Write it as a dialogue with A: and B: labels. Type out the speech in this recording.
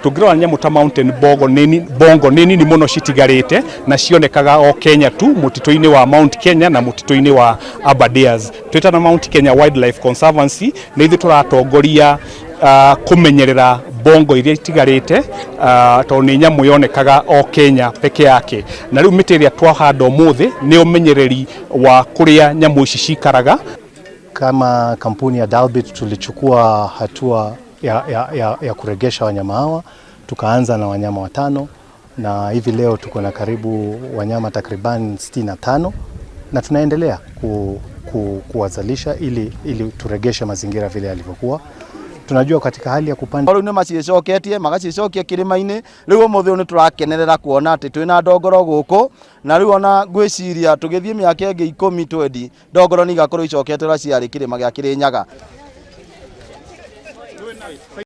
A: Tũngĩrora nyamũ ta mountain bongo nĩ bongo nĩ nini mũno citigarĩte na cionekaga o Kenya tu, mũtitũ-inĩ wa Mount Kenya na mũtitũ-inĩ wa Aberdares. Twĩtana Mount Kenya Wildlife Conservancy, nĩ ithuĩ tũratongoria kũmenyerera bongo iria itigarĩte, tondũ nĩ nyamũ yonekaga o Kenya peke yake. Na rĩu mĩtĩ ĩrĩa twahanda ũmũthĩ nĩ ũmenyereri wa kũrĩa nyamũ ici cikaraga.
B: Kama kampuni ya Dalbit tulichukua hatua ya kuregesha wanyama hawa, tukaanza na wanyama watano na hivi leo tuko na karibu wanyama takriban 65 na tunaendelea kuwazalisha ili turegeshe mazingira vile yalivyokuwa. Tunajua katika hali ya kupanda
C: Rĩu nĩ maciĩcoketie magacicokia kĩrĩma-inĩ. Rĩu ũmũthĩ ũyũ nĩ tũrakenerera kuona atĩ twĩna ndongoro gũkũ, na rĩu ona ngwĩciria tũgĩthiĩ mĩaka ĩngĩ 10 20, ndongoro nĩ igakorwo icokete ũrĩa ciarĩ kĩrĩma gĩa Kĩrĩnyaga.